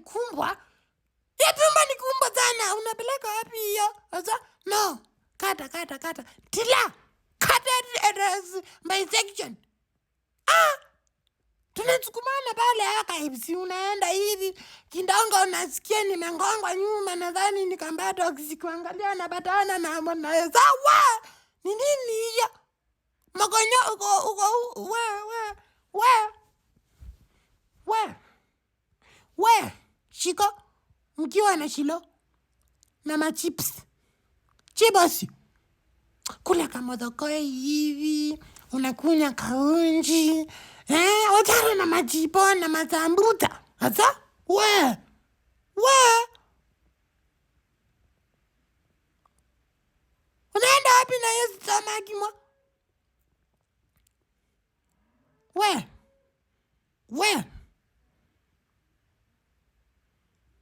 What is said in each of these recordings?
kubwa. Hiyo tumbo ni kubwa sana. Unapeleka wapi hiyo? Sasa no. Kata kata kata. Tila. Kata it by section. Ah! Tunasukumana pale archives, unaenda hivi kindongo, unasikia nimengongwa nyuma, nadhani ni kambato, sikuangalia napatana na mwana sawa. Ni nini hiyo? Magonyo uko uko we we we we we shiko mkiwa na shilo na machips chibosi kula kamodhokoi hivi, unakunya kaunji eh, wachana na majipo na masambuta. Asa we we unaenda wapi na hiyo samaki mwa we we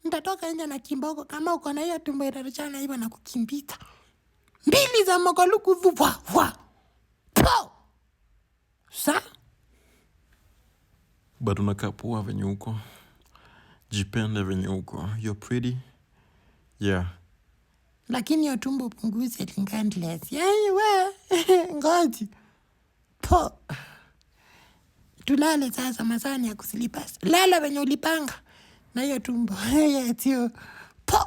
Nitatoka nje na kimboko kama uko na hiyo tumbo itatoshana hivyo na kukimbiza mbili za makaluku vwa vwa po sa. But unakaa poa venye uko, jipende venye uko, you're pretty, yeah. Lakini hiyo tumbo upunguze regardless. Yani we ngozi po. Tulale sasa, masaa ni ya kusilipas. Lala venye ulipanga na hiyo tumbo. Yes, hiyo po.